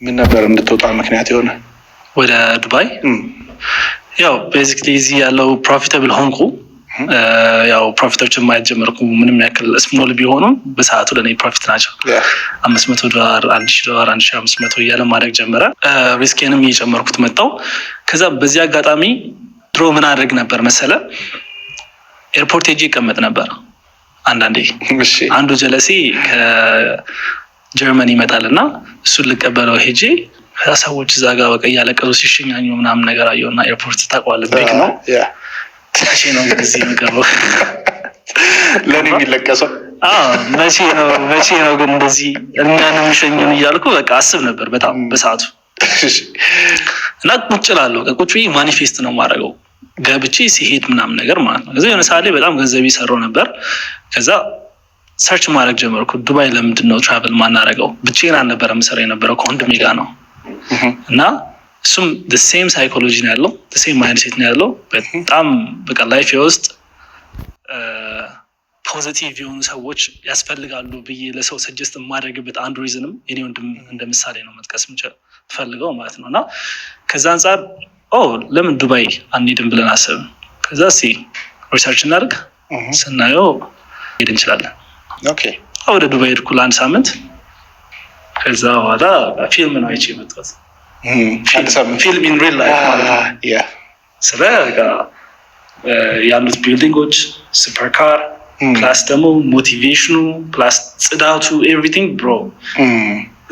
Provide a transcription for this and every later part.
ምን ነበር እንድትወጣ ምክንያት የሆነ? ወደ ዱባይ? ያው basically እዚህ ያለው profitable ሆንኩ። ያው profit ኦችን ማየት ጀመርኩ። ምንም ያክል small ቢሆኑም በሰዓቱ ለእኔ profit ናቸው። $500፣ $1000፣ 1500 እያለ ማድረግ ጀመረ። Risk ኤንም እየጨመርኩት መጣው። ከዛ በዚህ አጋጣሚ ድሮ ምን አድርግ ነበር መሰለ፣ airport ሄጄ ይቀመጥ ነበር አንዳንዴ። አንዱ ጀለሴ ከጀርመን ይመጣል እና እሱን ልቀበለው ሄጄ ከዛ ሰዎች እዛ ጋር በቃ እያለቀሱ ሲሸኛኙ ምናምን ነገር አየሁ እና airport ታውቀዋለህ፣ big ነው። መቼ ነው እዚህ የምገባው? ለእኔ የሚለቀሰው። መቼ ነው ግን እንደዚህ እኛን የሚሸኙን እያልኩ በቃ አስብ ነበር በጣም በሰዓቱ። እና ቁጭ እላለሁ፣ ቁጭ ብዬ manifest ነው የማደርገው ገብቼ ሲሄድ ምናምን ነገር ማለት ነው። ከዛ የሆነ ሰዓት ላይ በጣም ገንዘብ ይሰራው ነበር። ከዛ search ማድረግ ጀመርኩ። ዱባይ ለምንድን ነው travel ማናደርገው? ብቻዬን አልነበረም የምሰራው የነበረው፣ ከወንድሜ ጋር ነው። እና እሱም same psychology ነው ያለው፣ same mindset ነው ያለው። በጣም በቃ life ውስጥ positive የሆኑ ሰዎች ያስፈልጋሉ ብዬ ለሰው suggest የማደርግበት አንዱ reason ም የኔ ወንድም እንደ ምሳሌ ነው መጥቀስ ፈልገው ማለት ነው። እና ከዛ አንጻር oh ለምን ዱባይ አንሄድም ብለን አሰብን። ከዛ ሲ research እናድርግ ስናየው ሄድ እንችላለን። ወደ ዱባይ ሄድኩ ለአንድ ሳምንት። ከዛ በኋላ ፊልም ነው አይቼ የመጣሁት። ፊልም in real life ማለት ነው። ስለ ያሉት building ኦች፣ super car፣ plus ደግሞ motivation ኑ፣ plus ጽዳቱ፣ everything bro፣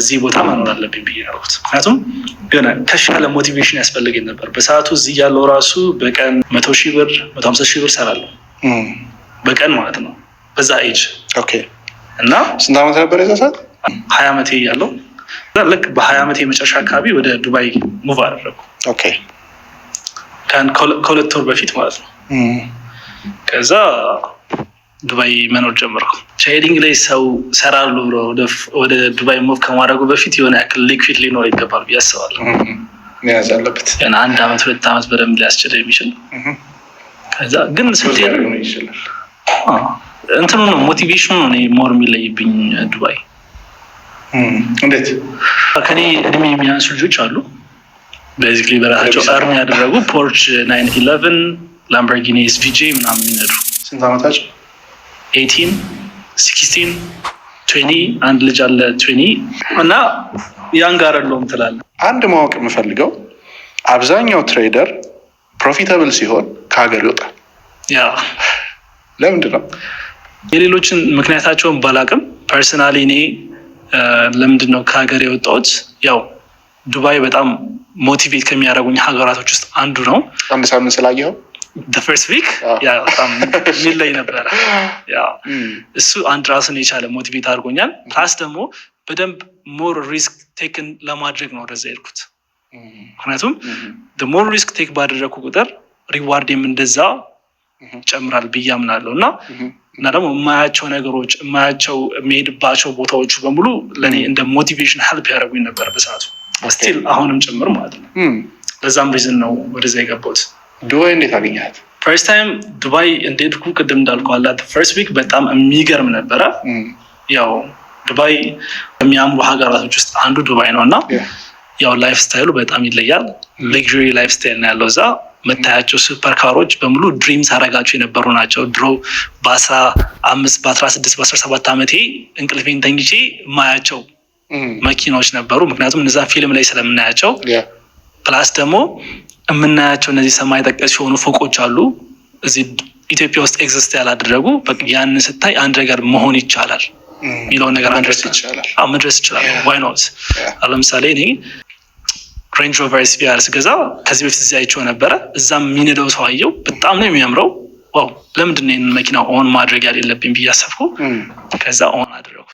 እዚህ ቦታ መኖር አለብኝ ብዬ ያልኩት። ምክንያቱም የሆነ ከፍ ያለ motivation ያስፈልገኝ ነበር በሰዓቱ። እዚህ ያለው ራሱ በቀን 100,000 ብር፣ 150,000 ብር ሰራለሁ በቀን ማለት ነው በዛ ኤጅ። እና ስንት ዓመት ነበር የዛ ሰዓት? 20 ዓመቴ እያለው፣ ልክ በ20 ዓመቴ የመጨረሻ አካባቢ ወደ ዱባይ move አደረግኩ። ከ2 ወር በፊት ማለት ነው። ከዛ ዱባይ መኖር ጀመርኩ። Trading ላይ ሰው ሰራሉ ብሎ ወደ ዱባይ move ከማድረጉ በፊት የሆነ ያክል liquid ሊኖር ይገባል ብዬ አስባለሁ። መያዝ አለበት። አንድ አመት 2 አመት በደንብ ሊያስችል የሚችል። ከዛ ግን ስትሄድ እንትኑ ነው፣ motivation ኑ ነው more የሚለይብኝ ዱባይ። እንዴት? ከኔ እድሜ የሚያንሱ ልጆች አሉ። Basically በራሳቸው earn ያደረጉ Porsche 911፣ Lamborghini SVJ ምናምን የሚነዱ። ስንት ዓመታቸው? 18፣ 16፣ 20፣ አንድ ልጅ አለ 20 እና young አይደለሁም ትላለህ። አንድ ማወቅ የምፈልገው አብዛኛው trader profitable ሲሆን ከሀገር ይወጣል። ለምንድን ነው? የሌሎችን ምክንያታቸውን ባላቅም personally እኔ ለምንድን ነው ከሀገር የወጣሁት? ያው ዱባይ በጣም motivate ከሚያደርጉኝ ሀገራቶች ውስጥ አንዱ ነው። አንድ ሳምንት ስላየኸው? First week በጣም የሚለይ ነበረ። እሱ አንድ ራሱን የቻለ motivate አድርጎኛል። Plus ደግሞ በደንብ more risk take ን ለማድረግ ነው ወደዛ የሄድኩት። ምክንያቱም more risk take ባደረግኩ ቁጥር reward ኤም እንደዛ ይጨምራል ብዬ አምናለሁ። እና ደግሞ የማያቸው ነገሮች፣ የማያቸው የሚሄድባቸው ቦታዎቹ በሙሉ ለእኔ እንደ motivation help ያደረጉኝ ነበር በሰዓቱ፣ still አሁንም ጭምር ማለት ነው። ለዛም reason ነው ወደዛ የገባሁት። ዱባይ እንዴት አገኘሃት? First time ዱባይ እንደሄድኩ ቅድም እንዳልኩ አላት first week በጣም የሚገርም ነበረ። ያው ዱባይ ከሚያምሩ ሀገራቶች ውስጥ አንዱ ዱባይ ነው እና ያው lifestyle ኡ በጣም ይለያል። Luxury lifestyle ነው ያለው እዛ። መታያቸው super car ኦች በሙሉ dream ሳረጋቸው የነበሩ ናቸው። ድሮ በ15፣ በ16፣ በ17 ዓመቴ እንቅልፌን ተኝቼ የማያቸው መኪናዎች ነበሩ። ምክንያቱም እነዛ ፊልም ላይ ስለምናያቸው፣ plus ደግሞ የምናያቸው እነዚህ ሰማይ ጠቀስ የሆኑ ፎቆች አሉ እዚህ ኢትዮጵያ ውስጥ exist ያላደረጉ። ያንን ስታይ አንድ ነገር መሆን ይቻላል የሚለውን ነገር መድረስ ይቻላል፣ መድረስ ይችላል። Why not? ለምሳሌ እኔ Range Rover SVR ስገዛ ከዚህ በፊት እዚያ አይቼው ነበረ። እዛም የሚነዳው ሰው አየው። በጣም ነው የሚያምረው። Wow፣ ለምንድን ነው ይህንን መኪና own ማድረግ ያሌለብኝ ብዬ አሰብኩ። ከዛ own አደረኩት።